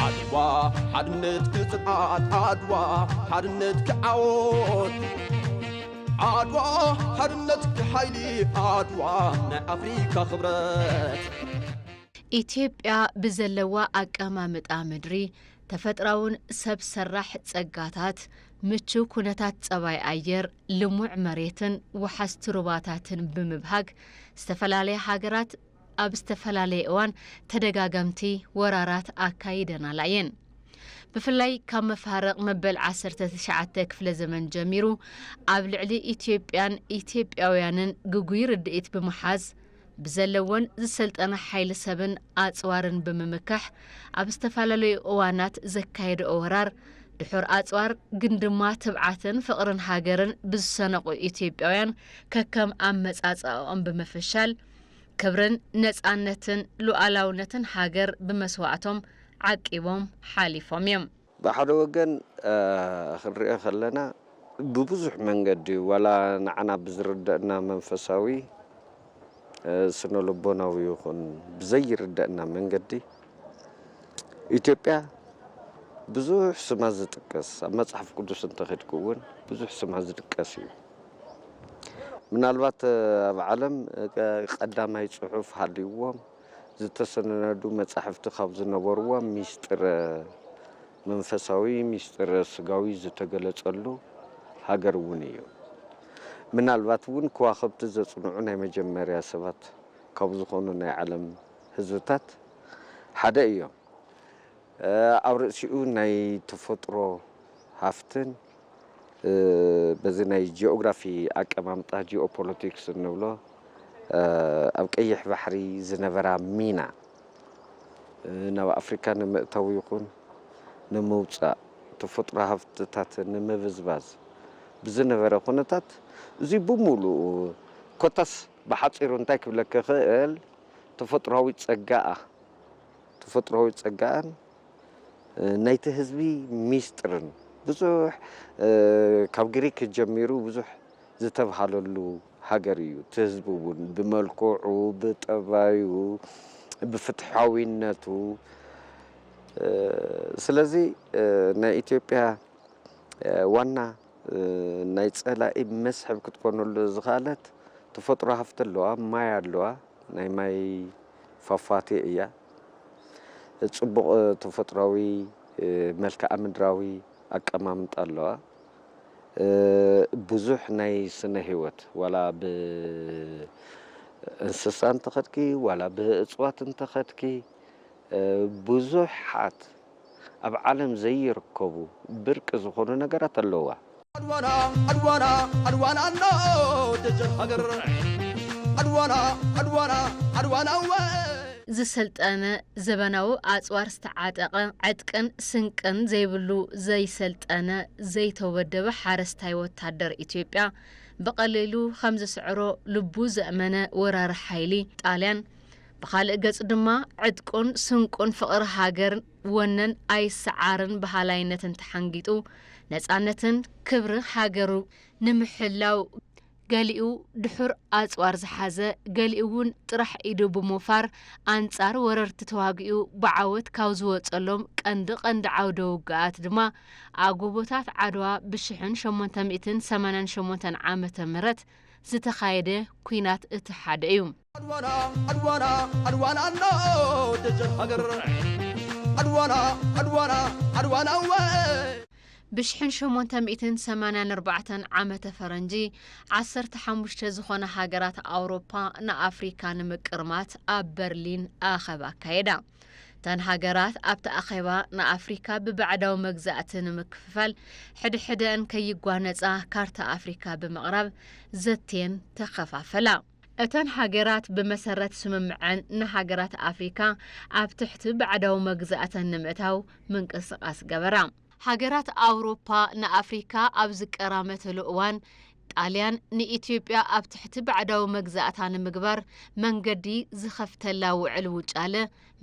ዓድዋ ሓድነትኪ ጽንዓት፣ ዓድዋ ሓድነትኪ ዓወት፣ ዓድዋ ሓድነትኪ ሓይሊ፣ ዓድዋ ናይ ኣፍሪካ ክብረት። ኢትዮጵያ ብዘለዋ ኣቀማምጣ ምድሪ፣ ተፈጥራውን ሰብ ሰራሕ ጸጋታት፣ ምቹው ኩነታት ጸባይ ኣየር፣ ልሙዕ መሬትን ወሓዝቲ ሩባታትን ብምብሃግ፣ ዝተፈላለያ ሃገራት ኣብ ዝተፈላለየ እዋን ተደጋገምቲ ወራራት ኣካይደናላ እየን። ብፍላይ ካብ መፋርቕ መበል ዓሰርተ ትሽዓተ ክፍለ ዘመን ጀሚሩ ኣብ ልዕሊ ኢትዮጵያን ኢትዮጵያውያንን ግጉይ ርድኢት ብምሓዝ ብዘለወን ዝሰልጠነ ሓይሊ ሰብን ኣጽዋርን ብምምካሕ ኣብ ዝተፈላለዩ እዋናት ዘካየድኦ ወራር ድሑር ኣጽዋር ግን ድማ ትብዓትን ፍቕርን ሃገርን ብዝሰነቑ ኢትዮጵያውያን ከከም ኣመጻጽኣኦም ብምፍሻል ክብርን ነጻነትን ሉዓላውነትን ሃገር ብመስዋእቶም ዓቂቦም ሓሊፎም እዮም። ብሓደ ወገን ክንሪኦ ከለና ብብዙሕ መንገዲ ዋላ ንዓና ብዝርደእና መንፈሳዊ ስነ ልቦናዊ ይኹን ብዘይርደእና መንገዲ ኢትዮጵያ ብዙሕ ስማ ዝጥቀስ ኣብ መፅሓፍ ቅዱስ እንተኸድኩ እውን ብዙሕ ስማ ዝጥቀስ እዩ። ምናልባት ኣብ ዓለም ቀዳማይ ፅሑፍ ሃልይዎም ዝተሰነዱ መጻሕፍቲ ካብ ዝነበርዎም ሚስጥረ መንፈሳዊ ሚስጥረ ስጋዊ ዝተገለጸሉ ሃገር እውን እዩ። ምናልባት እውን ከዋኽብቲ ዘጽንዑ ናይ መጀመርያ ሰባት ካብ ዝኾኑ ናይ ዓለም ህዝብታት ሓደ እዮም። ኣብ ርእሲኡ ናይ ተፈጥሮ ሃፍትን በዚ ናይ ጂኦግራፊ ኣቀማምጣ ጂኦፖለቲክስ እንብሎ ኣብ ቀይሕ ባሕሪ ዝነበራ ሚና ናብ ኣፍሪካ ንምእታው ይኹን ንምውፃእ ተፈጥሮ ሃፍትታት ንምብዝባዝ ብዝነበረ ኩነታት እዚ ብሙሉኡ ኮታስ ብሓፂሩ እንታይ ክብለክ ይኽእል ተፈጥሮዊ ፀጋኣ ተፈጥሮዊ ፀጋኣን ናይቲ ህዝቢ ሚስጥርን ብዙሕ ካብ ግሪክ ጀሚሩ ብዙሕ ዝተብሃለሉ ሃገር እዩ። እቲ ህዝቢ እውን ብመልክዑ፣ ብጠባዩ፣ ብፍትሓዊነቱ ስለዚ ናይ ኢትዮጵያ ዋና ናይ ጸላኢ መስሕብ ክትኮነሉ ዝኸኣለት ተፈጥሮ ሃፍቲ ኣለዋ፣ ማይ ኣለዋ፣ ናይ ማይ ፏፏቴ እያ። ጽቡቕ ተፈጥሮኣዊ መልክዓ ምድራዊ ኣቀማምጣ ኣለዋ። ብዙሕ ናይ ስነ ህይወት ዋላ ብእንስሳ እንተኸድኪ ዋላ ብእፅዋት እንተኸድኪ ብዙሓት ኣብ ዓለም ዘይርከቡ ብርቂ ዝኾኑ ነገራት ኣለዋ። ዓድዋና ዓድዋና ዓድዋና ኣሎ ደጀን ሃገር ዓድዋና ዓድዋና ዓድዋና እወ ዝሰልጠነ ዘበናዊ ኣጽዋር ዝተዓጠቐ ዕጥቅን ስንቅን ዘይብሉ ዘይሰልጠነ ዘይተወደበ ሓረስታይ ወታደር ኢትዮጵያ ብቐሊሉ ከም ዝስዕሮ ልቡ ዘእመነ ወራሪ ሓይሊ ጣልያን ብኻልእ ገጽ ድማ ዕጥቁን ስንቁን ፍቕሪ ሃገር ወነን ኣይሰዓርን በሃላይነትን ተሓንጊጡ ነጻነትን ክብሪ ሃገሩ ንምሕላው ገሊኡ ድሑር ኣጽዋር ዝሓዘ፣ ገሊኡ እውን ጥራሕ ኢዱ ብሞፋር ኣንጻር ወረርቲ ተዋጊኡ ብዓወት ካብ ዝወጸሎም ቀንዲ ቀንዲ ዓውደ ውግኣት ድማ ኣብ ጎቦታት ዓድዋ ብሽሕን ሸሞንተ ሚእትን ሰማንያን ሸሞንተን ዓመተ ምህረት ዝተኻየደ ኲናት እቲ ሓደ እዩ። ዓድዋና ዓድዋና ዓድዋና ኣሎ ደጀን ሃገር ዓድዋና ዓድዋና ዓድዋና እወ ብሽሕን ሸሞንተ ሚእትን ሰማንያን ኣርባዕተን ዓመተ ፈረንጂ ዓሰርተ ሓሙሽተ ዝኾና ሃገራት ኣውሮፓ ንኣፍሪካ ንምቅርማት ኣብ በርሊን ኣኸባ ኣካየዳ። እተን ሃገራት ኣብቲ ኣኼባ ንኣፍሪካ ብባዕዳዊ መግዛእቲ ንምክፍፋል ሕድሕደአን ከይጓነፃ ካርታ ኣፍሪካ ብምቕራብ ዘትየን ተኸፋፈላ። እተን ሃገራት ብመሰረት ስምምዐን ንሃገራት ኣፍሪካ ኣብ ትሕቲ ባዕዳዊ መግዛእተን ንምእታው ምንቅስቓስ ገበራ። ሃገራት ኣውሮፓ ንኣፍሪካ ኣብ ዝቀራመተሉ እዋን ጣልያን ንኢትዮጵያ ኣብ ትሕቲ ባዕዳዊ መግዛእታ ንምግባር መንገዲ ዝኸፍተላ ውዕል ውጫለ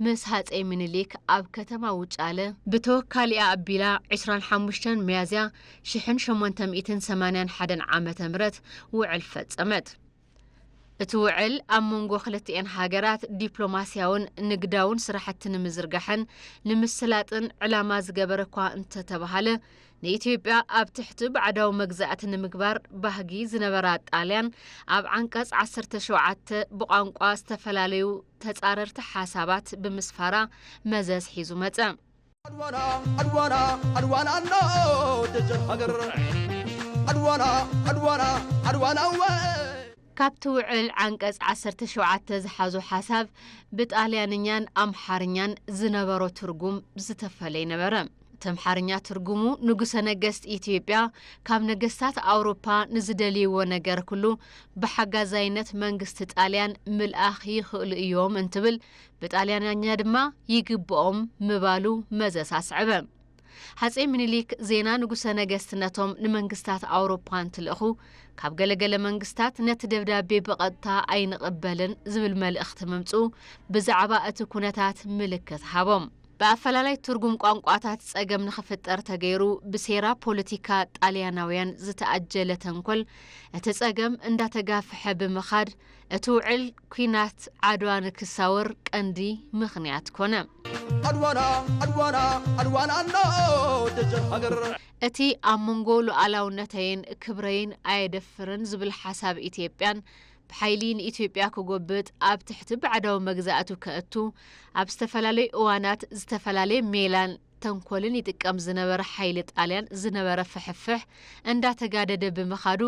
ምስ ሃፀይ ምኒልክ ኣብ ከተማ ውጫለ ብተወካሊኣ ኣቢላ ዕስራን ሓሙሽተን ሚያዝያ ሽሕን ሸሞንተ ሚእትን ሰማንያን ሓደን ዓመተ ምህረት ውዕል ፈፀመት። እቲ ውዕል ኣብ መንጎ ክልቲኤን ሃገራት ዲፕሎማስያውን ንግዳውን ስራሕቲ ንምዝርጋሕን ንምስላጥን ዕላማ ዝገበረ እኳ እንተተባሃለ፣ ንኢትዮጵያ ኣብ ትሕቲ ባዕዳዊ መግዛእቲ ንምግባር ባህጊ ዝነበራ ጣልያን፣ ኣብ ዓንቀጽ ዓሰርተ ሸውዓተ ብቋንቋ ዝተፈላለዩ ተጻረርቲ ሓሳባት ብምስፋራ መዘዝ ሒዙ መጸ። ኣድዋና ኣድዋና ኣድዋና ኣኖ ደጀን ሃገር ኣድዋና ኣድዋና ኣድዋና እወ ካብቲ ውዕል ዓንቀጽ ዓሰርተ ሸውዓተ ዝሓዞ ሓሳብ ብጣልያንኛን ኣምሓርኛን ዝነበሮ ትርጉም ዝተፈለየ ነበረ። እቲ ኣምሓርኛ ትርጉሙ ንጉሰ ነገስት ኢትዮጵያ ካብ ነገስታት ኣውሮፓ ንዝደልይዎ ነገር ኩሉ ብሓጋዛይነት መንግስቲ ጣልያን ምልኣኽ ይኽእሉ እዮም እንትብል፣ ብጣልያንኛ ድማ ይግብኦም ምባሉ መዘዝ ኣስዐበ። ሃጼ ምኒልክ ዜና ንጉሰ ነገስትነቶም ንመንግስታት ኣውሮፓ እንትልእኹ፣ ካብ ገለገለ መንግስታት ነቲ ደብዳቤ ብቐጥታ ኣይንቕበልን ዝብል መልእኽቲ ምምጽኡ ብዛዕባ እቲ ኩነታት ምልክት ሃቦም። ብኣፈላላይ ትርጉም ቋንቋታት ጸገም ንኽፍጠር ተገይሩ፣ ብሴራ ፖለቲካ ጣልያናውያን ዝተኣጀለ ተንኮል እቲ ጸገም እንዳተጋፍሐ ብምኻድ፣ እቲ ውዕል ኲናት ዓድዋ ንክሳወር ቀንዲ ምኽንያት ኮነ። ኣድዋና ኣድዋና ኣድዋና ኣኖ ደጀን ሃገር እቲ ኣብ መንጎ ሉዓላውነተይን ክብረይን ኣየደፍርን ዝብል ሓሳብ ኢትዮጵያን ብሓይሊ ንኢትዮጵያ ክጎብጥ ኣብ ትሕቲ ባዕዳዊ መግዛእቱ ከእቱ ኣብ ዝተፈላለዩ እዋናት ዝተፈላለየ ሜላን ተንኮልን ይጥቀም ዝነበረ ሓይሊ ጣልያን ዝነበረ ፍሕፍሕ እንዳተጋደደ ብምኻዱ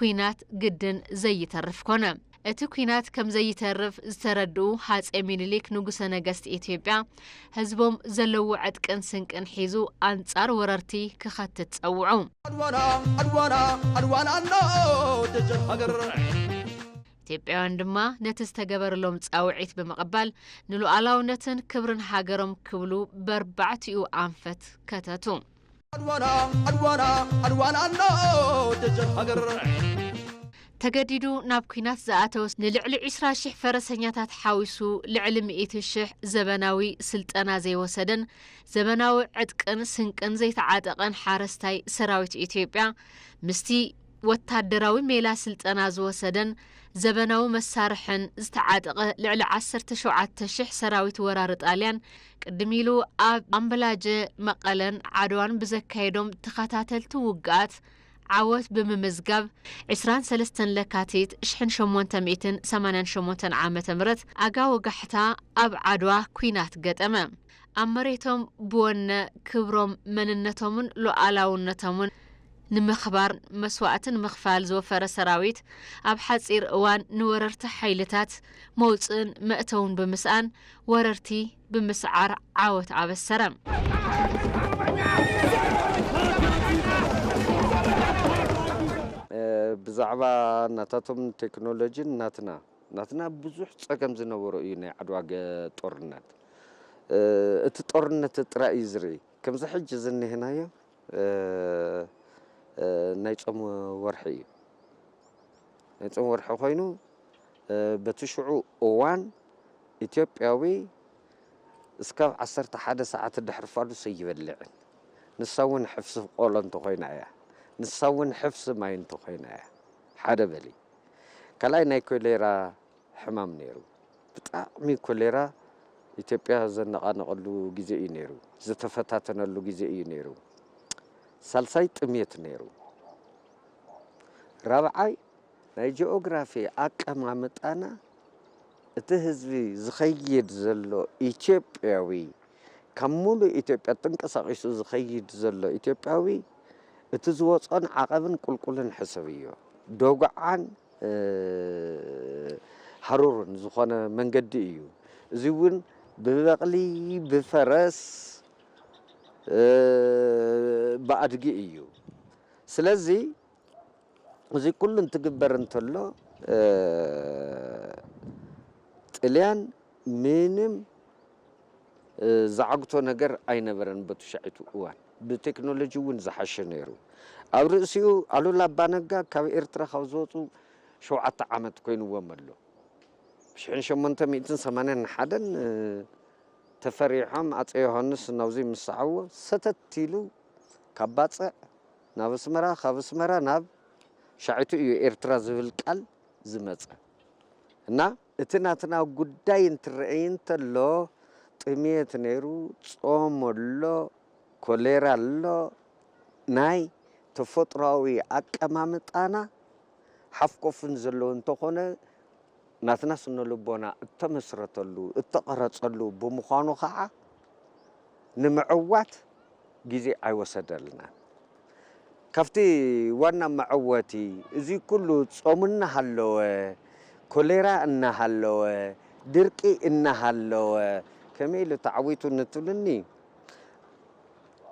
ኲናት ግድን ዘይተርፍ ኮነ። እቲ ኲናት ከም ዘይተርፍ ዝተረድኡ ሃጼ ሚኒሊክ ንጉሰ ነገስት ኢትዮጵያ ህዝቦም ዘለዎ ዕጥቅን ስንቅን ሒዙ ኣንጻር ወረርቲ ክኸትት ጸውዑ። ኣድዋና ኣድዋና ኣድዋና ኣኖ ደጀን ሃገር ኢትዮጵያውያን ድማ ነቲ ዝተገበረሎም ጻውዒት ብምቕባል ንሉዓላውነትን ክብርን ሃገሮም ክብሉ በርባዕቲኡ ኣንፈት ከተቱ። ኣድዋና ኣድዋና ኣድዋና ኣኖ ደጀን ሃገር ተገዲዱ ናብ ኲናት ዝኣተወ ንልዕሊ ዒስራ ሽሕ ፈረሰኛታት ሓዊሱ ልዕሊ ሚእቲ ሽሕ ዘበናዊ ስልጠና ዘይወሰደን ዘበናዊ ዕጥቅን ስንቅን ዘይተዓጠቐን ሓረስታይ ሰራዊት ኢትዮጵያ ምስቲ ወታደራዊ ሜላ ስልጠና ዝወሰደን ዘበናዊ መሳርሕን ዝተዓጠቐ ልዕሊ ዓሰርተ ሸውዓተ ሽሕ ሰራዊት ወራሪ ጣልያን ቅድም ኢሉ ኣብ ኣምበላጀ፣ መቐለን ዓድዋን ብዘካየዶም ተኸታተልቲ ውግኣት ዓወት ብምምዝጋብ፣ ዕስራን ሰለስተን ለካቲት ሽሕን ሸሞንተ ሚእትን ሰማንያን ሸሞንተን ዓመተ ምህረት ኣጋ ወጋሕታ ኣብ ዓድዋ ኲናት ገጠመ። ኣብ መሬቶም ብወነ ክብሮም፣ መንነቶምን ሉዓላውነቶምን ንምኽባር መስዋእቲ ንምኽፋል ዝወፈረ ሰራዊት፣ ኣብ ሓጺር እዋን ንወረርቲ ሓይልታት መውጽእን መእተውን ብምስኣን፣ ወረርቲ ብምስዓር ዓወት ኣበሰረ። እ፣ ብዛዕባ ናታቶም ቴክኖሎጂን ናትና፣ ናትና ብዙሕ ጸገም ዝነበሮ እዩ ናይ ዓድዋ ገ-፣ ጦርነት። እ፣ እቲ ጦርነት ጥራይ እዩ ዝርኢ። ከምዚ ሕጂ ዝኒህናዮ፣ እ፣ እ፣ ናይ ጾም ወርሒ እዩ። ናይ ጾም ወርሒ ኮይኑ፣ እ፣ በቲ ሽዑ እዋን ኢትዮጵያዊ እስካብ ዓሰርተ ሓደ ሰዓት ድሕሪ ፋዱስ ኣይበልዕን። ንሳ እውን ሕፍሲ ቆሎ እንተኾይና እያ። ንሳ እውን ሕፍሲ ማይ እንተኾይና እያ። ሓደ በሊ። ካልኣይ ናይ ኮሌራ ሕማም ነይሩ። ብጣዕሚ ኮሌራ ኢትዮጵያ ዘነቓነቐሉ ግዜ እዩ ነይሩ። ዝተፈታተነሉ ግዜ እዩ ነይሩ። ሳልሳይ ጥሜት ነይሩ። ራብዓይ ናይ ጂኦግራፊ ኣቀማምጣና እቲ ህዝቢ ዝኸይድ ዘሎ ኢትዮጵያዊ፣ ካብ ሙሉእ ኢትዮጵያ ተንቀሳቒሱ ዝኸይድ ዘሎ ኢትዮጵያዊ፣ እቲ ዝወጾን ዓቐብን ቁልቁልን ሕሰብዮ። ደጉዓን፣ እ፣ ሃሩርን ዝኾነ መንገዲ እዩ። እዚ እውን ብበቕሊ፣ ብፈረስ፣ እ፣ ብኣድጊ እዩ። ስለዚ እዚ ኩሉ እንትግበር እንተሎ፣ እ፣ ጥልያን ምንም፣ እ፣ ዝዓግቶ ነገር ኣይነበረን በቱ ሻዒቱ እዋን። ብቴክኖሎጂ እውን ዝሓሸ ነይሩ። ኣብ ርእሲኡ ኣሉላ ኣባነጋ ካብ ኤርትራ ካብ ዝወፁ ሸውዓተ ዓመት ኮይንዎም ኣሎ። ብሽሕን ሸሞንተ ሚእትን ሰማንያን ሓደን፣ እ፣ ተፈሪሖም ኣፀ ዮሃንስ ናብዚ ምስ ሰዓዎ ሰተት ኢሉ ካብ ባፅዕ ናብ ኣስመራ፣ ካብ ኣስመራ ናብ ሻዒቱ እዩ ኤርትራ ዝብል ቃል ዝመጸ። እና እቲ ናትና ጉዳይ እንትረአይ እንተሎ ጥምየት ነይሩ፣ ጾም ኣሎ፣ ኮሌራ ኣሎ፣ ናይ ተፈጥሮኣዊ ኣቀማምጣና ሓፍኮፍን ዘለዎ እንተኾነ ናትና ስነ ልቦና እተመስረተሉ እተቐረጸሉ ብምዃኑ ኸዓ ንምዕዋት ግዜ ኣይወሰደልናን። ካብቲ ዋና መዐወቲ እዚ ኩሉ ጾም እናሃለወ፣ ኮሌራ እናሃለወ፣ ድርቂ እናሃለወ ከመይ ኢሉ ተዓዊቱ ንትብልኒ፣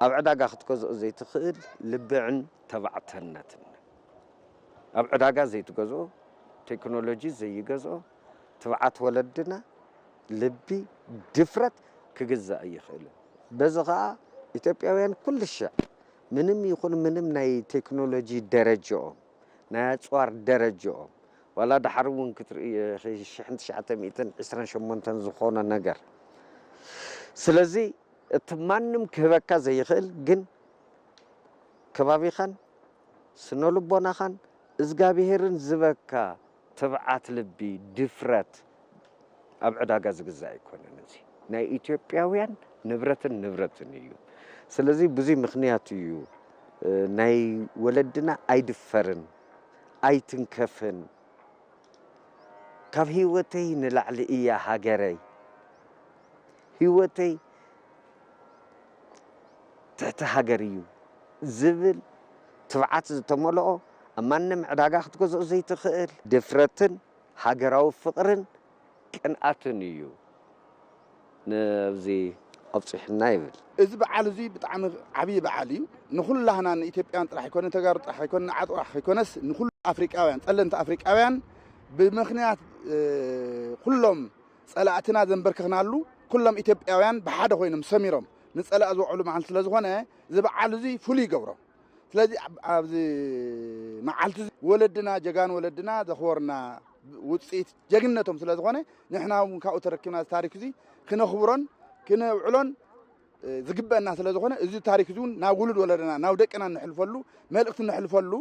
ኣብ ዕዳጋ ክትገዝኦ ዘይትኽእል ልብዕን ተባዕትነትን። ኣብ ዕዳጋ ዘይትገዝኦ፣ ቴክኖሎጂ ዘይገዝኦ ትብዓት ወለድና ልቢ፣ ድፍረት ክግዛእ ኣይኽእልን። በዚ ኸኣ ኢትዮጵያውያን ኩሉ ሻዕ ምንም ይኹን ምንም ናይ ቴክኖሎጂ ደረጃኦም፣ ናይ ኣጽዋር ደረጃኦም፣ ዋላ ደሓር እውን ክትርኢ ኢኺ ሽሕን ትሽዓተ ሚእትን ዕስራን ሸሞንተን ዝኾነ ነገር። ስለዚ እቲ ማንም ክህበካ ዘይኽእል ግን ከባቢኻን ስነ ልቦናኻን እዝጋብሄርን ዝበካ ትብዓት ልቢ፣ ድፍረት ኣብ ዕዳጋ ዝግዛእ ኣይኮነን። እዚ ናይ ኢትዮጵያውያን ንብረትን ንብረትን እዩ። ስለዚ ብዙይ ምኽንያት እዩ፣ እ፣ ናይ ወለድና ኣይድፈርን፣ ኣይትንከፍን። ካብ ህይወተይ ንላዕሊ እያ ሃገረይ። ህይወተይ ትሕቲ ሃገር እዩ ዝብል ትብዓት ዝተመልኦ፣ ኣብ ማንም ዕዳጋ ክትገዝኦ ዘይትኽእል ድፍረትን ሃገራዊ ፍቕርን ቅንኣትን እዩ ንብዚ ኣብፂሑና ይብል። እዚ በዓል እዚ ብጣዕሚ ዓብዪ በዓል እዩ። ንኹላህና ንኢትዮጵያውያን ጥራሕ ኣይኮነ፣ ተጋሩ ጥራሕ ኣይኮነ፣ ንዓጥራሕ ኣይኮነስ ንኹሉ ኣፍሪቃውያን፣ ጸለምቲ ኣፍሪቃውያን ብምኽንያት፣ እ፣ ኩሎም ጸላእትና ዘንበርክኽናሉ፣ ኩሎም ኢትዮጵያውያን ብሓደ ኮይኖም ሰሚሮም ንጸላእ ዝውዕሉ መዓልቲ ስለ ዝኾነ፣ እዚ በዓል እዚ ፍሉይ ይገብሮ። ስለዚ ኣብ-፣ ኣብዚ መዓልቲ እዚ ወለድና፣ ጀጋኑ ወለድና ዘኽበሩና ውጽኢት ጀግንነቶም ስለ ዝኾነ፣ ንሕና እውን ካብኡ ተረኪብና እዚ ታሪክ እዚ ክነኽብሮን ክነውዕሎን፣ እ፣ ዝግበአና ስለ ዝኾነ፣ እዚ ታሪክ እዚ እውን ናብ ውሉድ ወለድና፣ ናብ ደቅና እነሕልፈሉ፣ መልእኽቲ እነሕልፈሉ።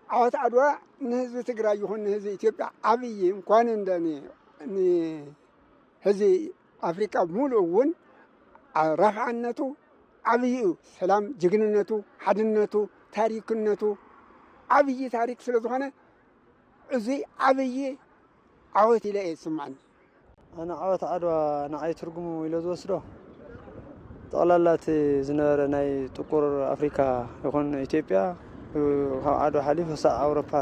ዓወት ዓድዋ ንህዝቢ ትግራይ ይኹን ንህዝቢ ኢትዮጵያ ዓብዪ እንኳን እንደ ን-፣ ንህዝቢ ኣፍሪቃ ብምሉእ እውን ዓ-፣ ረፍዓነቱ ዓብዪ እዩ። ሰላም፣ ጅግንነቱ፣ ሓድነቱ፣ ታሪክነቱ ዓብዪ ታሪክ ስለ ዝኾነ፣ እዚ ዓብዪ ዓወት ኢለ እየ ዝስምዓኒ። ኣነ ዓወት ዓድዋ ንዓይ ትርጉሙ ኢለ ዝወስዶ፣ ጠቕላላ እቲ ዝነበረ ናይ ጥቁር ኣፍሪካ ይኹን ኢትዮጵያ፣ ካብ ዓድዋ ሓሊፉ ክሳዕ ኣውሮፓ፣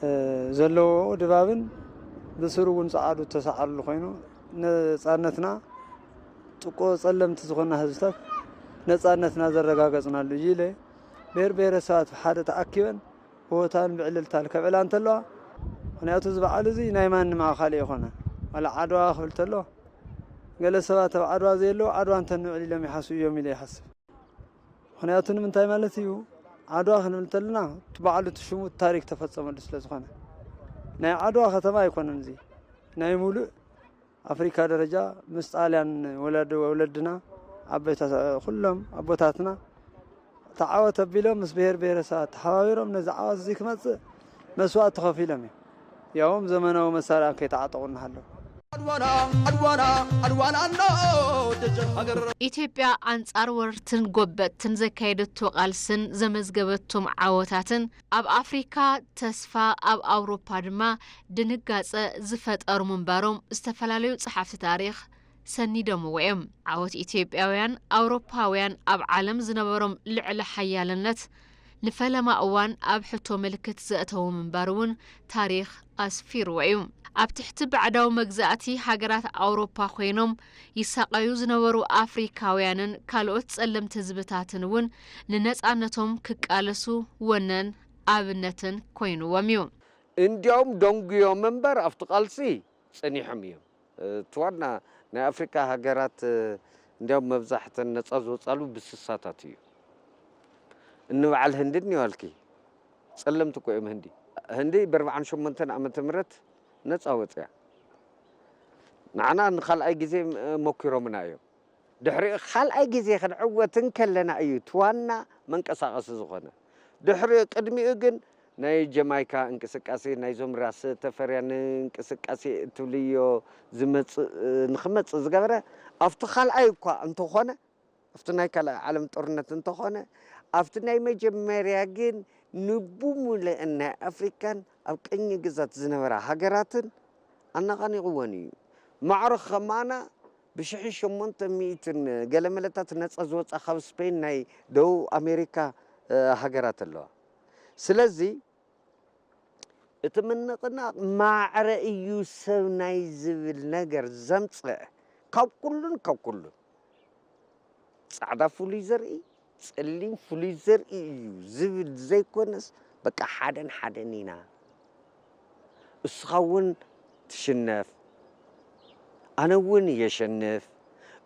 እ፣ ዘለዎ ድባብን ብስሩ እውን ጸዓዱ ዝተሰዓረሉ ኮይኑ፣ ነጻነትና ጥቁ-፣ ጸለምቲ ዝኾንና ህዝብታት ነጻነትና ዘረጋገጽናሉ እዩ ኢለ፣ ብሄር ብሄረሰባት ብሓደ ተኣኪበን ብሆታን ብዕልልታን ከብዕላ እንተለዋ፣ ምኽንያቱ እዚ በዓል እዚ ናይ ማንም ኣኻሊ ኣይኮነን። ዋላ ዓድዋ ክብል ተሎ፣ ገለ ሰባት ኣብ ዓድዋ ዘየለዉ ዓድዋ እንተንውዕል ኢሎም ይሓስቡ እዮም ኢለ ይሓስብ። ምኽንያቱ ንምንታይ ማለት እዩ? ዓድዋ ክንብል ተለና፣ እቲ በዓሉ እቲ ሽሙ እቲ ታሪክ ተፈጸመሉ ስለ ዝኾነ። ናይ ዓድዋ ከተማ ኣይኮነን እዚ። ናይ ሙሉእ ኣፍሪካ ደረጃ ምስ ጣልያን ወለድ-፣ ወለድና፣ ኣቦታ-፣ ኩሎም ኣቦታትና ተዓወት ኣቢሎም ምስ ብሄር ብሄረሰባት ተሓባቢሮም ነዚ ዓወት እዚ ክመጽእ መስዋእቲ ከፊሎም እዮም። ያውም ዘመናዊ መሳርያ ከይተዓጠቑ እናሃለዉ። ኣድዋና፣ ኣድዋና፣ ኣድዋና ኣሎ ደጀን ሃገር። ኢትዮጵያ ኣንጻር ወረርትን ጎበጥትን ዘካየደቶ ቃልስን ዘመዝገበቶም ዓወታትን ኣብ ኣፍሪካ ተስፋ፣ ኣብ ኣውሮፓ ድማ ድንጋጸ ዝፈጠሩ ምንባሮም ዝተፈላለዩ ጸሓፍቲ ታሪኽ ሰኒዶምዎ እዮም። ዓወት ኢትዮጵያውያን፣ ኣውሮፓውያን ኣብ ዓለም ዝነበሮም ልዕለ ሓያልነት ንፈለማ እዋን ኣብ ሕቶ ምልክት ዘእተወ ምንባሩ እውን ታሪኽ ኣስፊርዎ እዩ። ኣብ ትሕቲ ባዕዳዊ መግዛእቲ ሃገራት ኣውሮፓ ኮይኖም ይሳቐዩ ዝነበሩ ኣፍሪካውያንን ካልኦት ጸለምቲ ህዝብታትን እውን ንነጻነቶም ክቃለሱ ወነን ኣብነትን ኮይንዎም እዩ። እንዲያውም ደንጉዮም እምበር ኣብቲ ቃልሲ ጸኒሖም እዮም። እቲ ዋና ናይ ኣፍሪካ ሃገራት፣ እንዲያውም መብዛሕተን ነጻ ዝወጻሉ ብስሳታት እዩ። እንበዓል ህንዲ እኒዋልኪ፣ ጸለምቲ እኮ እዮም ህንዲ። ህንዲ ብኣርብዓን ሸሞንተን ዓመተ ምህረት ነጻ ወጽያ። ንዓና ንኻልኣይ ግዜ መኪሮምና እዮም። ድሕሪኡ ካልኣይ ግዜ ክንዕወት እንከለና እዩ እቲ ዋና መንቀሳቐሲ ዝኾነ። ድሕሪኡ፣ ቅድሚኡ ግን ናይ ጀማይካ እንቅስቃሴ፣ ናይዞም ራስ ተፈርያን እንቅስቃሴ እትብልዮ ዝመጽእ፣ ንኽመጽእ ዝገበረ ኣብቲ ካልኣይ እኳ እንተኾነ፣ ኣብቲ ናይ ካልኣይ ዓለም ጦርነት እንተኾነ፣ ኣብቲ ናይ መጀመርያ ግን ንብሙልአን ናይ ኣፍሪካን ኣብ ቅኝ ግዛት ዝነበራ ሃገራትን ኣነቓኒቕወን እዩ። ማዕረ ከማና ብሽሕን ሸሞንተ ሚእትን ገለ መለታት ነጻ ዝወጻ ካብ ስፔን ናይ ደቡብ ኣሜሪካ፣ እ፣ ሃገራት ኣለዋ። ስለዚ እቲ ምንቕናቕ ማዕረ እዩ ሰብ ናይ ዝብል ነገር ዘምጽአ ካብ ኩሉን ካብ ኩሉን ጻዕዳ ፍሉይ ዘርኢ፣ ጸሊም ፍሉይ ዘርኢ እዩ ዝብል ዘይኮነስ፣ በቃ ሓደን ሓደን ኢና። እስኻ እውን ትሽነፍ፣ ኣነ እውን የሸንፍ፣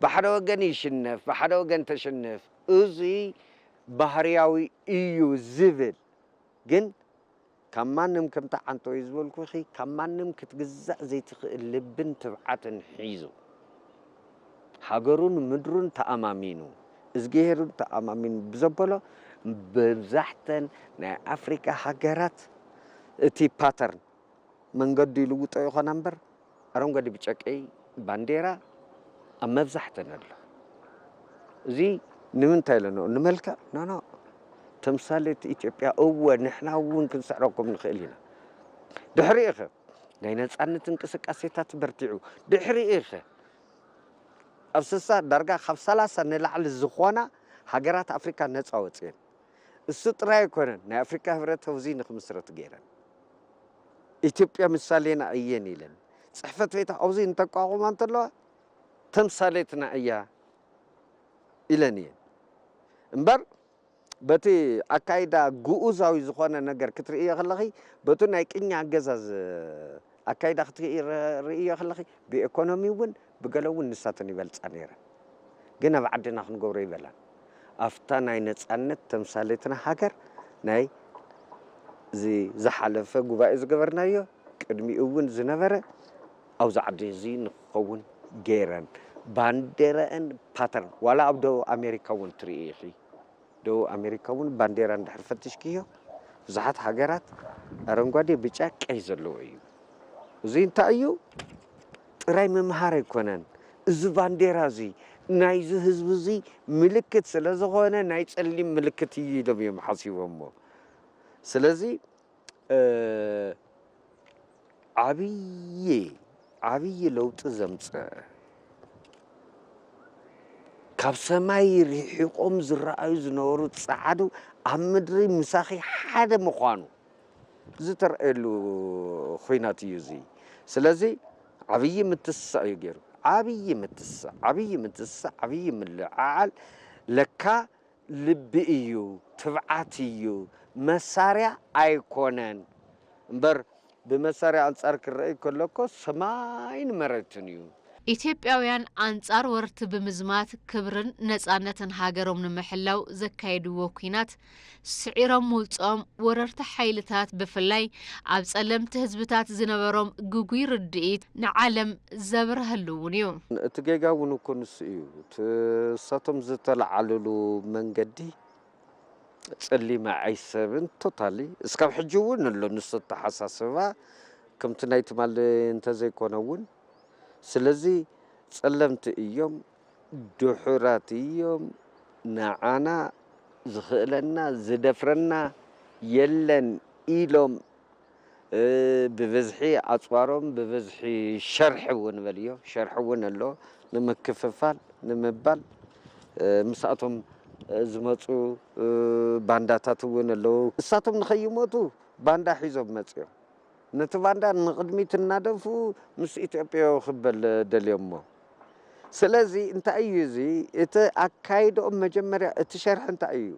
ብሓደ ወገን ይሽነፍ፣ ብሓደ ወገን ተሸንፍ። እዚ ባህርያዊ እዩ ዝብል ግን ካብ ማንም ከምቲ ዓንቶ እዩ ዝበልኩኺ፣ ካብ ማንም ክትግዛእ ዘይትኽእል ልብን ትብዓትን ሒዙ፣ ሃገሩን ምድሩን ተኣማሚኑ፣ እዝግሄሩን ተኣማሚኑ ብዘበሎ፣ መብዛሕተን ናይ ኣፍሪካ ሃገራት እቲ ፓተርን መንገዱ ይልውጦ ይኾና እምበር፣ ኣረንጓዴ፣ ብጫ፣ ቀይ ባንዴራ ኣብ መብዛሕተን ኣሎ። እዚ ንምንታይ ኢለ ንኦ ንመልክዕ? ኖ፣ ኖ። ተምሳሌት ኢትዮጵያ፣ እወ፣ ንሕና እውን ክንስዕረኩም ንኽእል ኢና። ድሕሪኡ ኸ ናይ ነጻነት እንቅስቃሴታት በርቲዑ። ድሕሪኡ ኸ ኣብ ስሳ ዳርጋ ካብ ሰላሳ ንላዕሊ ዝኾና ሃገራት ኣፍሪካ ነጻ ወፅየን። እሱ ጥራይ ኣይኮነን፣ ናይ ኣፍሪካ ህብረት ኣብዚ ንክምስረት ገይረን። ኢትዮጵያ ምሳሌና እየን ኢለን። ጽሕፈት ቤታ ኣብዚ እንተቋቑማ እንተለዋ ተምሳሌትና እያ ኢለን እየን። እምበር በቲ ኣካይዳ ግኡዛዊ ዝኾነ ነገር ክትርእዮ ከለኺ፣ በቱ ናይ ቅኝ ኣገዛዝ ኣካይዳ ክትርእዮ ከለኺ፣ ብኤኮኖሚ እውን ብገለ እውን ንሳተን ይበልጻ ነይረን። ግን ኣብ ዓድና ክንገብሮ ይበላን። ኣብታ ናይ ነጻነት ተምሳሌትና ሃገር ናይ እዚ ዝሓለፈ ጉባኤ ዝገበርናዮ፣ ቅድሚኡ እውን ዝነበረ፣ ኣብዚ ዓዲ እዚ ንክኸውን ገይረን። ባንዴራአን ፓተርን፣ ዋላ ኣብ ደቡብ ኣሜሪካ እውን ትርኢ ኢኺ። ደቡብ ኣሜሪካ እውን ባንዴራ እንድሕር ፈቲሽክዮ፣ ብዙሓት ሃገራት ኣረንጓዴ፣ ብጫ፣ ቀይ ዘለዎ እዩ። እዚ እንታይ እዩ? ጥራይ ምምሃር ኣይኮነን። እዚ ባንዴራ እዚ ናይዚ ህዝቢ እዚ ምልክት ስለ ዝኾነ፣ ናይ ጸሊም ምልክት እዩ ኢሎም እዮም ሓሲቦሞ። ስለዚ፣ እ፣ ዓብዪ፣ ዓብዪ ለውጢ ዘምጽአ፣ ካብ ሰማይ ርሒቖም ዝረኣዩ ዝነበሩ ጸዓዱ ኣብ ምድሪ ምሳኺ ሓደ ምዃኑ ዝተረኣየሉ ኹናት እዩ እዚ። ስለዚ ዓብዪ ምትስሳእ እዩ ገይሩ። ዓብዪ ምትስሳእ፣ ዓብዪ ምትስሳእ፣ ዓብዪ ምልዕዓል። ለካ ልቢ እዩ፣ ትብዓት እዩ፣ መሳርያ ኣይኮነን። እምበር ብመሳርያ ኣንጻር ክረኣይ ከሎ እኮ ሰማይን መሬትን እዩ። ኢትዮጵያውያን ኣንጻር ወረርቲ ብምዝማት ክብርን ነጻነትን ሃገሮም ንምሕላው ዘካየድዎ ኲናት ስዒሮም ምውጽኦም፣ ወረርቲ ሓይልታት ብፍላይ ኣብ ጸለምቲ ህዝብታት ዝነበሮም ግጉይ ርድኢት ንዓለም ዘብረሀሉ እውን እዩ። እቲ ጌጋ እውን እኮ ንሱ እዩ። እቲ እሳቶም ዝተለዓልሉ መንገዲ ጸሊም ኣይሰብን፣ ቶታሊ። እስካብ ሕጂ እውን ኣሎ ንሱ ኣተሓሳስባ፣ ከምቲ ናይ ትማሊ እንተዘይኮነ እውን። ስለዚ ጸለምቲ እዮም፣ ድሑራት እዮም፣ ንዓና ዝኽእለና ዝደፍረና የለን ኢሎም፣ እ፣ ብብዝሒ ኣጽዋሮም፣ ብብዝሒ ሸርሒ እውን በልዮ፣ ሸርሒ እውን ኣሎ፣ ንምክፍፋል፣ ንምባል፣ እ፣ ምስኣቶም፣ እ፣ ዝመጹ፣ እ፣ ባንዳታት እውን ኣለዉ። እሳቶም ንኸይሞቱ ባንዳ ሒዞም መጽዮም። ነቲ ባንዳ ንቕድሚት እናደፍኡ ምስ ኢትዮጵያዊ ክበል ደልዮሞ። ስለዚ እንታይ እዩ እዚ? እቲ ኣካይድኦም መጀመርያ እቲ ሸርሒ እንታይ እዩ?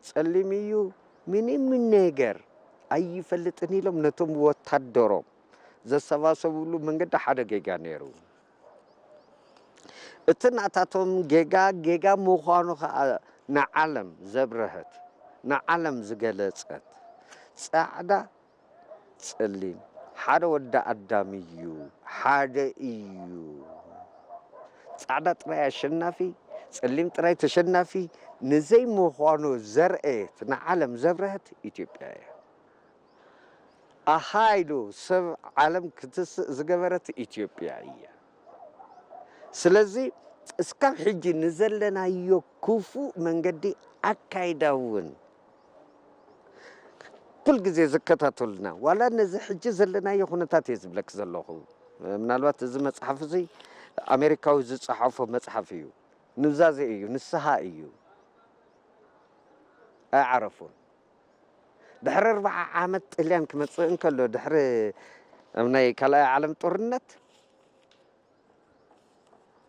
ጸሊም እዩ፣ ምንም ነገር ኣይፈልጥን ኢሎም ነቶም ወታደሮም ዘሰባሰብሉ መንገዲ ሓደ ጌጋ ነይሩ። እቲ ናታቶም ጌጋ፣ ጌጋ ምዃኑ ኸኣ ንዓለም ዘብረሀት፣ ንዓለም ዝገለጸት፣ ጻዕዳ ጸሊም ሓደ ወዲ ኣዳም እዩ፣ ሓደ እዩ። ጻዕዳ ጥራይ ኣሸናፊ፣ ጸሊም ጥራይ ተሸናፊ ንዘይምዃኑ ዘርአየት፣ ንዓለም ዘብረሀት ኢትዮጵያ እያ። ኣሃ ኢሉ ሰብ ዓለም ክትስእ ዝገበረት ኢትዮጵያ እያ። ስለዚ እስካብ ሕጂ ንዘለናዮ ክፉእ መንገዲ ኣካይዳ እውን ኩል ግዜ ዝከታተሉና፣ ዋላ ነዚ ሕጂ ዘለናዮ ኩነታት እየ ዝብለክ ዘለኹ። ምናልባት እዚ መጽሓፍ እዚ ኣሜሪካዊ ዝጸሓፎ መጽሓፍ እዩ። ኑዛዜ እዩ፣ ንስሃ እዩ። ኣይዓረፉን። ድሕሪ ኣርብዓ ዓመት ጥልያን ክመጽእ እንከሎ፣ ድሕሪ ኣብ ናይ ካልኣይ ዓለም ጦርነት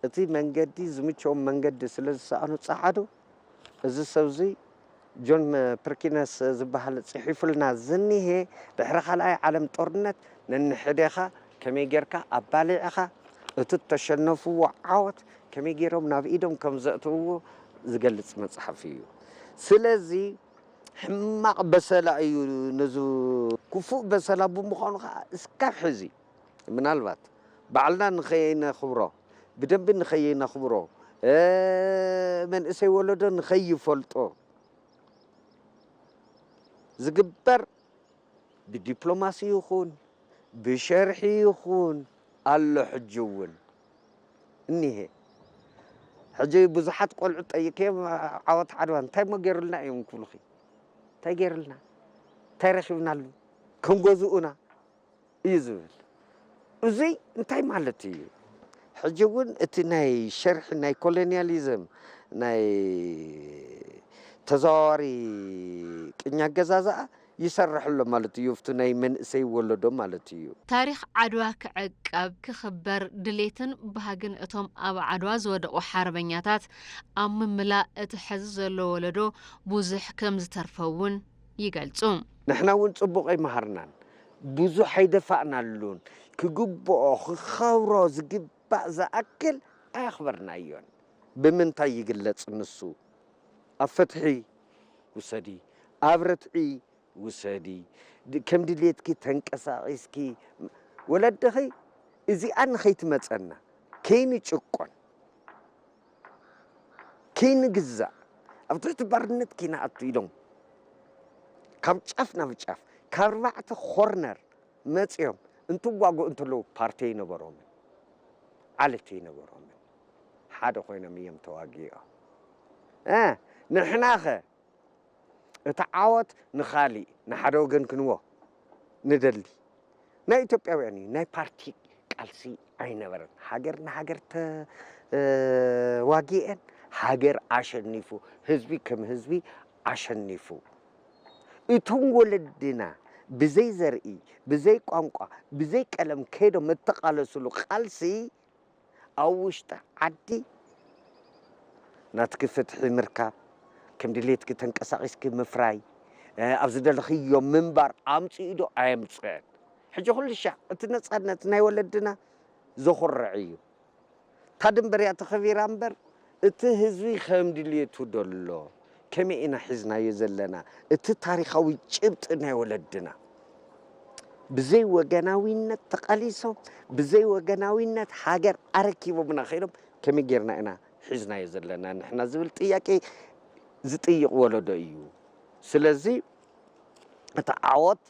እቲ መንገዲ ዝምቸዎም መንገዲ ስለ ዝሰኣኑ ጸዓዱ፣ እዚ ሰብዚ ጆን ፕርኪነስ ዝበሃል ጽሒፉልና ዝኒሄ፣ ድሕሪ ካልኣይ ዓለም ጦርነት ነንሕዴኻ ከመይ ጌርካ ኣባሊዕኻ እቲ እተሸነፍዎ ዓወት ከመይ ጌሮም ናብ ኢዶም ከም ዘእትውዎ ዝገልጽ መጽሓፍ እዩ። ስለዚ ሕማቕ በሰላ እዩ። ነዚ ክፉእ በሰላ ብምዃኑ ኸዓ እስካብ ሕዚ ምናልባት ባዕልና ንኸይነኽብሮ፣ ብደንቢ ንኸይነኽብሮ፣ እ፣ መንእሰይ ወለዶ ንኸይፈልጦ ዝግበር ብዲፕሎማሲ ይኹን ብሸርሒ ይኹን ኣሎ። ሕጂ እውን እኒሄ። ሕጂ ብዙሓት ቆልዑ ጠይቀዮም፣ ዓወት ዓድዋ እንታይ እሞ ገይሩልና እዮም ክብሉኺ? እንታይ ገይሩልና? እንታይ ረኺብናሉ? ከም ገዝኡና እዩ ዝብል። እዙይ እንታይ ማለት እዩ? ሕጂ እውን እቲ ናይ ሸርሒ ናይ ኮሎኒያሊዝም ናይ ተዘዋዋሪ ቅኝ ኣገዛዝኣ ይሰርሕ ኣሎ ማለት እዩ፣ ኣብቲ ናይ መንእሰይ ወለዶ ማለት እዩ። ታሪኽ ዓድዋ ክዕቀብ፣ ክኽበር ድሌትን ባህግን እቶም ኣብ ዓድዋ ዝወደቑ ሓርበኛታት ኣብ ምምላእ እቲ ሕዚ ዘሎ ወለዶ ብዙሕ ከም ዝተርፎ እውን ይገልጹ። ንሕና እውን ጽቡቕ ኣይመሃርናን፣ ብዙሕ ኣይደፋእናሉን፣ ክግብኦ ክኸብሮ ዝግባእ ዝኣክል ኣየኽበርናዮን። ብምንታይ ይግለጽ ንሱ? ኣብ ፍትሒ ውሰዲ፣ ኣብ ርትዒ ውሰዲ፣ ድ-፣ ከም ድሌትኪ ተንቀሳቒስኪ፣ ወለድኺ እዚኣ ንኸይትመጸና፣ ከይንጭቆን፣ ከይንግዛእ፣ ኣብ ትሕቲ ባርነት ከይንኣቱ ኢሎም ካብ ጫፍ ናብ ጫፍ፣ ካብ ኣርባዕተ ኮርነር መጺኦም እንትዋግኡ እንተለዉ ፓርቲ ኣይነበሮምን፣ ዓሌት ኣይነበሮምን። ሓደ ኮይኖም እዮም ተዋጊኦም። እ፣ ንሕናኸ እቲ ዓወት ንኻሊእ፣ ንሓደ ወገን ክንቦ ንደሊ። ናይ ኢትዮጵያውያን እዩ፣ ናይ ፓርቲ ቃልሲ ኣይነበረን። ሃገር ንሃገር ተዋጊኤን፣ ሃገር ኣሸኒፉ፣ ህዝቢ ከም ህዝቢ ኣሸኒፉ። እቶም ወለድና ብዘይ ዘርኢ፣ ብዘይ ቋንቋ፣ ብዘይ ቀለም ከይዶም እተቓለስሉ ቃልሲ፣ ኣብ ውሽጢ ዓዲ ናትኪ ፍትሒ ምርካብ፣ ከም ድሌትኪ ተንቀሳቒስኪ ምፍራይ፣ እ፣ ኣብ ዝደለኽዮ ምንባር ኣምጺኡ ዶ ኣየምጽአን? ሕጂ ኩሉ ሻዕ እቲ ነጻነት ናይ ወለድና ዘኹርዕ እዩ። እታ ድንበር እያ ተኸቢራ እምበር፣ እቲ ህዝቢ ከም ድልየቱ ደሎ፣ ከመይ ኢና ሒዝናዮ ዘለና? እቲ ታሪኻዊ ጭብጢ ናይ ወለድና ብዘይ ወገናዊነት ተቓሊሶም፣ ብዘይ ወገናዊነት ሃገር ኣረኪቦምና ከይዶም፣ ከመይ ጌርና ኢና ሒዝናዮ ዘለና ንሕና ዝብል ጥያቄ ዝጥይቕ ወለዶ እዩ። ስለዚ እቲ ዓወት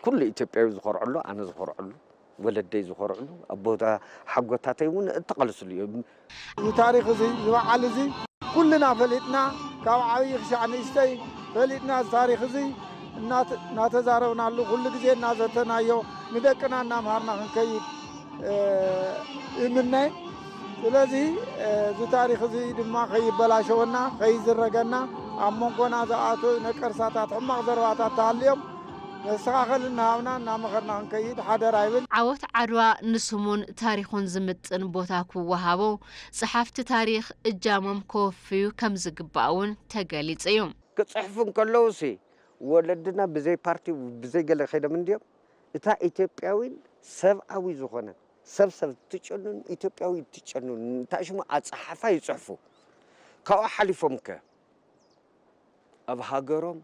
ኩሉ ኢትዮጵያዊ ዝኾርዐሉ፣ ኣነ ዝኾርዐሉ፣ ወለደይ ዝኾርዐሉ፣ ኣቦታ ሓጎታተይ እውን እተቓለስሉ እዮም። እዚ ታሪኽ እዚ፣ እዚ በዓል እዚ ኩልና ፈሊጥና፣ ካብ ዓብዪ ክሻዕ ንእሽተይ ፈሊጥና፣ እዚ ታሪኽ እዚ እናተ-፣ እናተዛረብናሉ፣ ኩሉ ግዜ እናዘተናዮ፣ ንደቅና እናምሃርና ክንከይድ፣ እ፣ ይምነ። ስለዚ፣ እ፣ እዚ ታሪኽ እዚ ድማ ከይበላሸወና፣ ከይዝረገና፣ ኣብ መንጎና ዝኣተዩ ነቀርሳታት፣ ሕማቕ ዘረባታት ተሃልዮም፣ መስተኻኸሊ እናሃብና እናመኸርና ክንከይድ ሓደራ ይብል። ዓወት ዓድዋ ንስሙን ታሪኹን ዝምጥን ቦታ ክወሃቦ፣ ጸሓፍቲ ታሪኽ እጃሞም ከወፍዩ ከም ዝግባእ እውን ተገሊጹ እዩ። ክጽሕፉ እንከለውሲ፣ ወለድና ብዘይ ፓርቲ፣ ብዘይ ገለ ከይዶም እንድዮም። እታ ኢትዮጵያዊን ሰብኣዊ ዝኾነት፣ ሰብ ሰብ ትጨኑን፣ ኢትዮጵያዊ ትጨኑን፣ እንታይ ሽሙ ኣጸሓሕፋ ይጽሕፉ። ካብኡ ሓሊፎም ከ? ኣብ ሃገሮም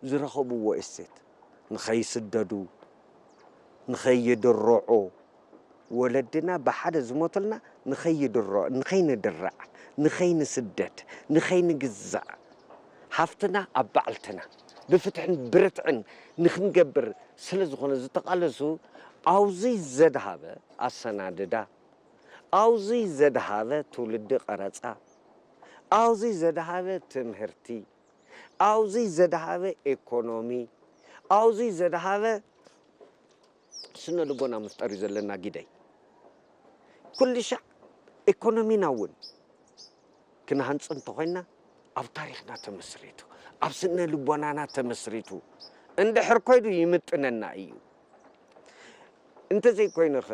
ዝረኸብዎ እሴት፣ ንኸይስደዱ፣ ንኸይድርዑ፣ ወለድና ብሓደ ዝሞቱልና ንኸይድርዑ፣ ንኸይንድራዕ፣ ንኸይንስደድ፣ ንኸይንግዛእ፣ ሃፍትና ኣብ ባዕልትና፣ ብፍትሕን ብርትዕን ንኽንገብር ስለ ዝኾነ ዝተቓለሱ፣ ኣውዙይ ዘድሃበ ኣሰናድዳ፣ ኣውዙይ ዘድሃበ ትውልዲ ቀረጻ፣ ኣውዙይ ዘድሃበ ትምህርቲ፣ ኣውዙይ ዘድሃበ ኤኮኖሚ፣ ኣውዙይ ዘድሃበ ስነ ልቦና ምፍጠር እዩ ዘለና ግደይ። ኩሉ ሻዕ ኤኮኖሚና እውን ክንሃንጽ እንተኾይንና ኣብ ታሪኽና ተመስሪቱ፣ ኣብ ስነ ልቦናና ተመስሪቱ እንድሕር ኮይኑ ይምጥነና እዩ። እንተዘይኮይኑኸ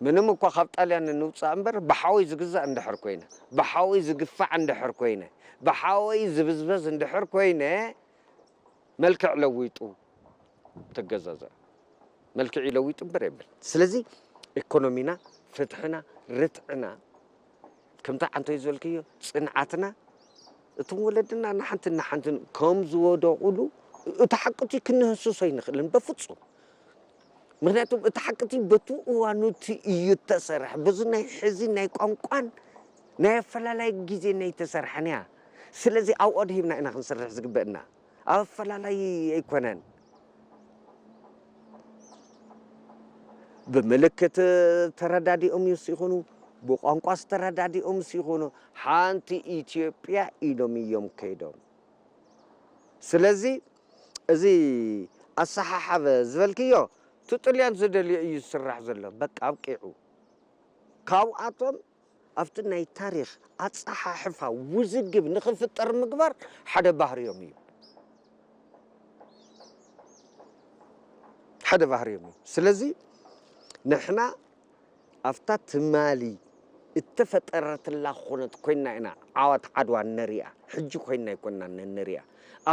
ምንም እኳ ካብ ጣልያን ንውፃእ እምበር ብሓወይ ዝግዛእ እንድሕር ኮይነ፣ ብሓወይ ዝግፋዕ እንድሕር ኮይነ፣ ብሓወይ ዝብዝበዝ እንድሕር ኮይነ መልክዕ ለዊጡ ተገዛዘ። መልክዕ ይለዊጡ እምበር የብል። ስለዚ ኢኮኖሚና፣ ፍትሕና፣ ርትዕና ከምታ ዓንቶይ ዝበልክዮ ፅንዓትና እቶም ወለድና ንሓንትን ንሓንትን ከም ዝወደቑሉ እቲ ሓቂ እቲ ክንህስሶ ኣይንኽእልን በፍፁም። ምክንያቱም እቲ ሓቂ እቲ በቲ እዋኑ እቲ እዩ እተሰርሐ። በዚ ናይ ሕዚ ናይ ቋንቋን ናይ ኣፈላላይ ግዜ ናይ ተሰርሐን እያ። ስለዚ ኣብኡ ኣድሂብና ኢና ክንሰርሕ ዝግበእና። ኣብ ኣፈላላይ ኣይኮነን። ብምልክት ተረዳዲኦም ይስ ይኹኑ፣ ብቋንቋስ ተረዳዲኦም ይስ ይኹኑ፣ ሓንቲ ኢትዮጵያ ኢሎም እዮም ከይዶም። ስለዚ እዚ ኣሰሓሓበ ዝበልክዮ እቲ ጥልያን ዝደልዮ እዩ ዝስራሕ ዘሎ። በቃ ኣብቂዑ። ካብኣቶም ኣብቲ ናይ ታሪኽ ኣጸሓሕፋ ውዝግብ ንኽፍጠር ምግባር ሓደ ባህርዮም እዩ። ሓደ ባህርዮም እዩ። ስለዚ ንሕና ኣብታ ትማሊ እተፈጠረትላ ኾነት ኮይና ኢና ዓዋት ዓድዋ ንሪኣ። ሕጂ ኮይና ኣይኮናን ንሪኣ።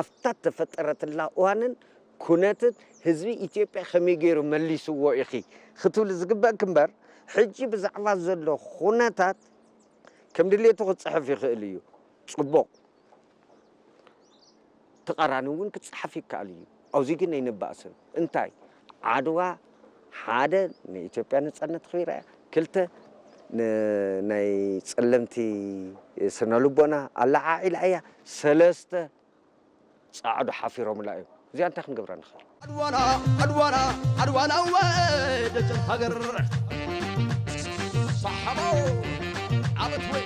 ኣብታ እተፈጠረትላ እዋንን ኩነትን ህዝቢ ኢትዮጵያ ከመይ ገይሩ መሊስዎ ኢኺ ክትብሊ ዝግበእኪ እምበር፣ ሕጂ ብዛዕባ ዘሎ ኩነታት ከም ድሌቱ ክጽሕፍ ይኽእል እዩ። ጽቡቕ። ተቓራኒ እውን ክጸሓፍ ይከኣል እዩ። ኣብዚ ግን ኣይንባእስን። እንታይ? ዓድዋ ሓደ ንኢትዮጵያ ነጻነት ኣኽቢራ እያ። ክልተ ን-፣ ናይ ጸለምቲ ስነ ልቦና ኣለዓዒላ እያ። ሰለስተ ጻዕዱ ሓፊሮምላ እዮም። እዚኣ እንታይ ክንገብራ ንኽእል? ኣድዋና ኣድዋና ኣድዋና እወ ደጀን ሃገር ሳሓባው ዓመት ወይ